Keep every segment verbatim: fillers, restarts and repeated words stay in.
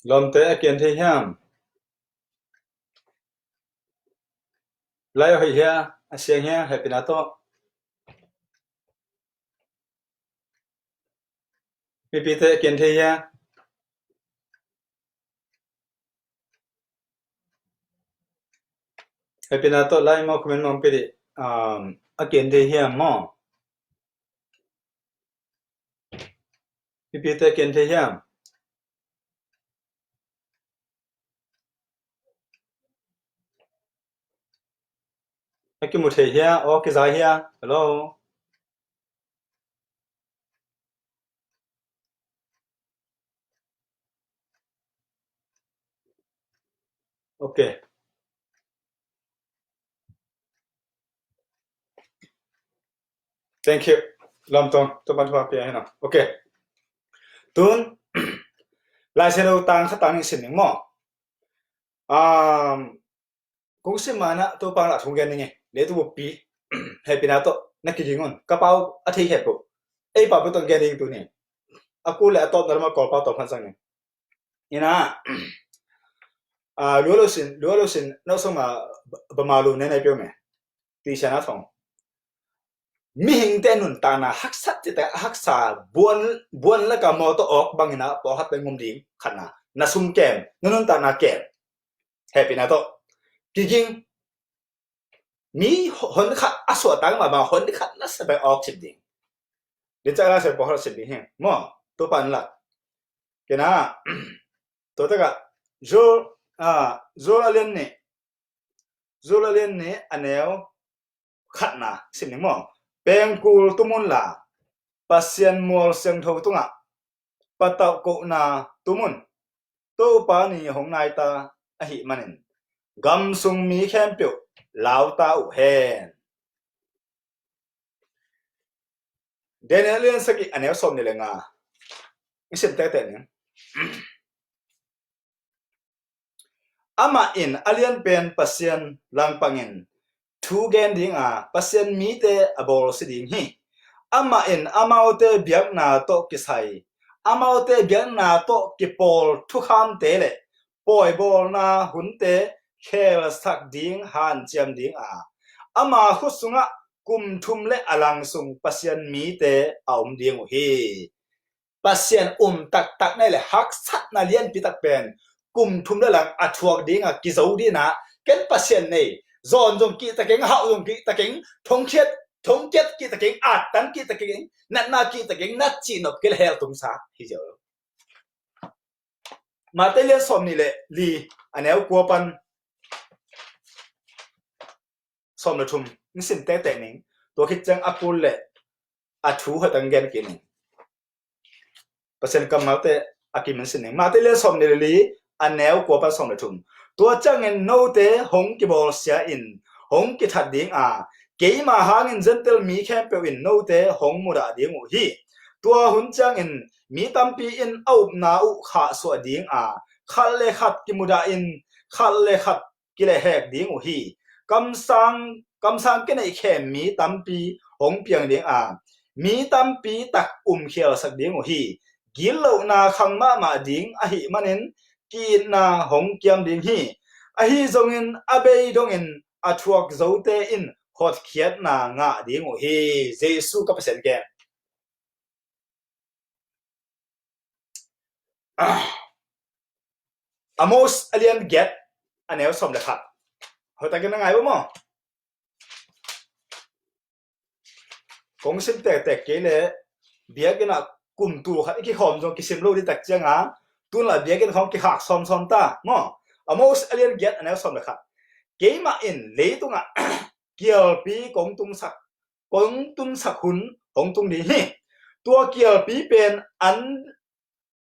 Lawmte a ken thei hiam? Lai a hoih hia? A siang hia? Hehpihna tawh. Mipite a ken thei hia? Hehpihna tawh lai maw, comment maw pih dih. Um, a ken thei hiam maw? Mipite a ken thei hiam? A kimu thei hia? Aw, kiza hia? Hello? Ok. Thank you. Lamtong, Topan thupha pia hen. Ok. Tun, Lai Siangtho tang khat tang nih sim ning maw. Um, kong sim manah Topa la thong gen ning e. Leitung buppi hehpihna tawh na kiging un. Ka pau a thei khempeuh uh, ei pau tawh gen ding tuni. A kul le a tawpna lam a Kawlpau tawm khat zang ning. Ina, ah, lua lo sin, lua lo sin, na song ma, ba ma lu ne nai pio me. Ti sian a thong. Mihingte nuntakna haksat cihte a haksa buan, buan laka mawtaw awk bangin a pawlkhatte ngum ding khatna, na sum kem, na nuntakna kem. Hehpihna tawh kiging. Mi hon khat a suahtak mahmah hon khat na sa bai awk cip ding. Din cak la sa pawlkhat cip ding hi. Maw, Topa in lak. Kena, tua takah, Zul, ah, Zul a lian nih, Zul a lian nih a neu khatna sim ning maw. Pengkul tum unla, Pasian mual siangtho tungah patauh kohna tum un. Topa ni hong nai ta ahih manin, gam sung mi khempeuh lau ta uh hen. Daniel lian sagih a neu sawm nih le nga. I sim tektek ning. Amah in a lianpen Pasian langpangin thu gen ding a, Pasian mite a bawlsia ding hi. Amah in amaute biakna tawh kisai, amaute biakna tawh kipawl thukhamte le pawibawlna hunte khelsak ding hanciam ding a, ama khut sungah kum thum le a lang sung Pasian mite a om ding uh hi. Pasian um taktak nei le haksatna lianpi tak pen kum thum le lang a thuak ding a kizo ding a, ken Pasian nei, zawn zong kihta keng, hauh zong kihta keng, thongkhiat, thongkiat kihta keng, attan kihta keng, natna kihta keng, nat cihnop kei le hell tungsa hi zia. Matthai lian sawm nih le li a neu kua pan sawm le thum, in sim tektek ning. Tua khit ciang a kul le a thu hoih tang gen kik ning. Pasian kammalte a kim in sim ning. Matthai lian sawm nih le li a neu kua pan sawm le thum. Tua ciangin note hong kibawlsia in hong kithat ding a, keima hangin Gentile mi khempeuh in note hong mudah ding uh hi. Tua hun ciangin mi tampi in a upna uh khahsuah ding a, khat le khat kimudah in khat le khat kilehhek ding uh hi. Kamsang, kamsang kineih khem mi tampi hong piang ding a, mi tampi tak umkhialsak ding uh hi. Gitlohna khang mahmah ding ahih manin ki-itna hong kiam ding hi. Ahi zongin a bei dongin a thuak zote in hotkhiatna ngah ding uh hi. Jesu ka Pasian kem. Amos a lian giat a neu sawm le khat. Hoih takin na ngai uh maw? Kong sim tektek kei le biakinn ah kum tul khat i kikhawm zong kisim lo ding tak cianga, tun la biakinn khawng kikhak sawmsawm ta maw? Amos a lian giat a neu sawm le khat. Keimah in leitungah kialpi kong tungsak, kong tunsak hun hong tung ding hi. Tua kialpi pen an,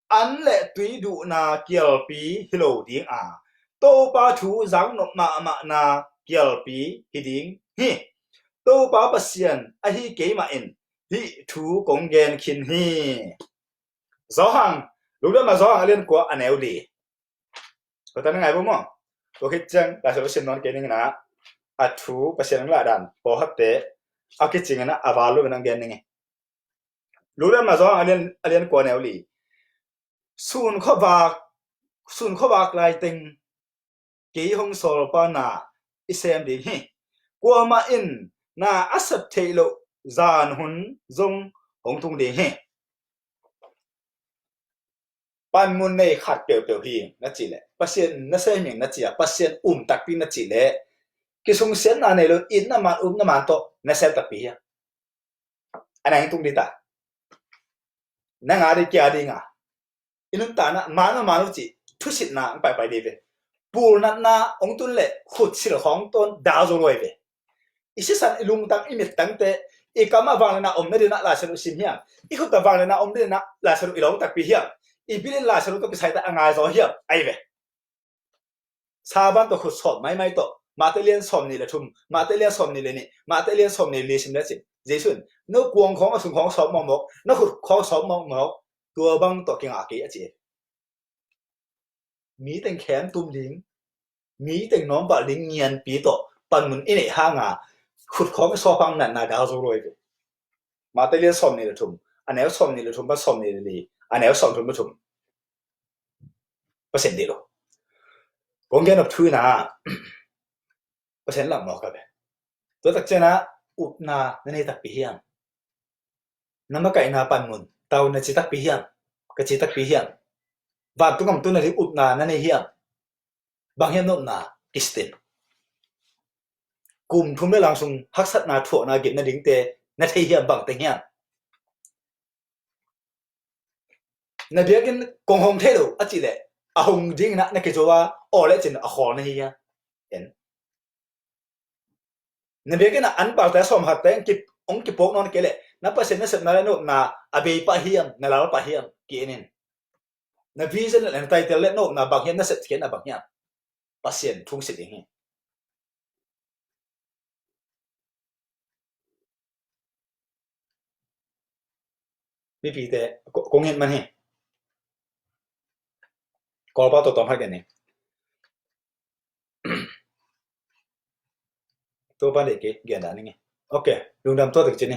an le tui duhna kialpi hi lo ding a, Topa thu zaknop mahmahna kialpi hi ding hi. Topa Pasian ahi keimah in hih thu kong gen khin hi. Johan, lungdamna Johan a lian kua a neu li. Tua tan ngai bo maw? Tua khit ciang Lai Siangtho sim nawn kei ning ina, a thu Pasian hong lahdan pawlkhatte a kicing ina a val lo ina gen ning. Lungdamna Johan a lian, a lian kua a neu li. Sun khuavak sun khuavak lai teng kei hong sawlpa na i sem ding hi. Kuamah in na a sep theih loh zan hun zong hong tung ding hi. Panmun nei khat peuhpeuh hi na cih leh, Pasian na sem ing na cih a, Pasian um takpi na cih leh, kisungsiatna nei lo in na man, um na man tawh na sem takpi hi a. A nang tung ding ta. Na nga ding kia ding a. I nuntakna man a man uh cih thusitna ang paipai ding ve. Pulnatna hong tun leh khut silkhawng tawn dal zo luai ve. I sisan, i lungtang, i mittangte, i kam a vangliatna om nadingin ah Lai Siangtho sim hiam? I khut a vangliatna om nadingin ah Lai Siangtho i lawng takpi hiam? I bilin Lai Siangtho tawh kisai ta a ngai zaw hiam? Ahi ve. Savan tawh khut sawp maimai tawh, Mate lian sawmnih le thum, Mate lian sawmnih le nih, Mate lian sawmnih le li sim le cin, Jesu in, no kuang khawng a sung khawng sawp mawkmawk, na khut khawng sawp mawkmawk, tua bang tawh kingah kei a ci. Mi teng khem tum ding, mi teng nawmvalh ding ngianpi tawh panmun i neih hanga khut khawng i sawp hang natna dal zo luai ve. Mate lian sawmnih le thum, a neu sawmnih le thum pan sawmnih le li, a neu sawmthum le thum. Pasian dih lo. Kong gen op thu ina, Pasian lam mawk a ve. Tua tak ciangin ah upna na nei takpi hiam? Na makaihna panmun tau na ci takpi hiam? Ka ci takpi hiam? Vantung gam tun nading upna na nei hiam? Bang hiam na upna, Christian? Kum thum le lang sung haksatna, thuakna, gimna dingte na thei hiam? Bang teng hiam? Na biakinn kong hong thei lo a cih leh, a hong dingin ah na kizo a, aw le cin a khawl na hi hia? En. Na biakinn ah an palte sawm khatte hong ki, hong kipuak nawn kei leh, na Pasian nasepna le na upna a bei pah hiam, na lal pah hiam? Ki en in. Na vision le na title le na upna bang hiam, na sep khiatna bang hiam? Pasian thu hong sit ding hi. Mipite, ko, kong it man hi. Kawlpa tawh tawm khat gen ni. Tua pan dei kei, gen dah ning e. Ok, lungdam, tua tak ci ni.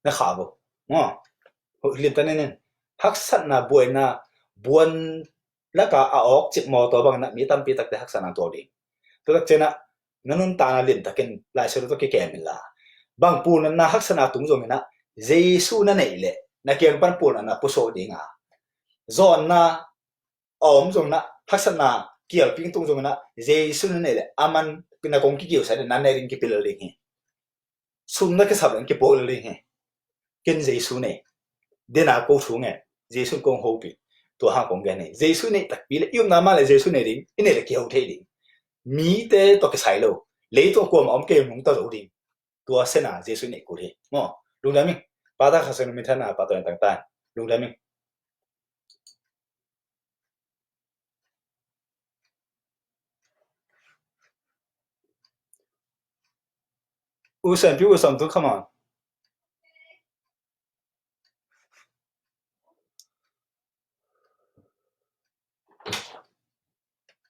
Na kha bo. Maw. Limtak ni ning. Haksatna, buaina, buan laka a awk cip maw, tua bangin ah mi tampi takte haksatna tuak ding. Tua tak ciangin ah na nuntakna limtakin Lai Siangtho tawh kikem inla, bang pulnatna haksatna tung zongin ah Jesu na neih leh na kiang pan pulnatna pusuak ding a, zawnna a om zongin ah, haksatna kialping tung zongin ah Jesu na neih leh aman na kong kikiusa ding, na neih ding kipil ding hi. Sum na kisap leng kipuak lel ding hi. Ken Jesu nei. Dena ko thu ngen. Jesu in kong hopih. Tua hang kong gen hi. Jesu nei takpi le, i upna mah le Jesu nei ding, i neih le kiho thei ding. Mite tawh kisai lo. Leitung kuamah om kei, nungta zo ding. Tua sena Jesu nei kul hi. Maw. Lungdam ing. Pa ta Kha Siangtho minthanna, Pa tawh tangtan. Lungdam ing. Usen, pi usen tu, come on.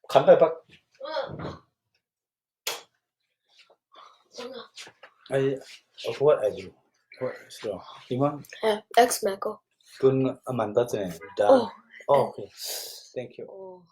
Khan pai pak. I, what I do? What, so, you want? Eh, ex Mako. Tun a man ta chen da. Oh. Oh, okay. Thank you. Oh.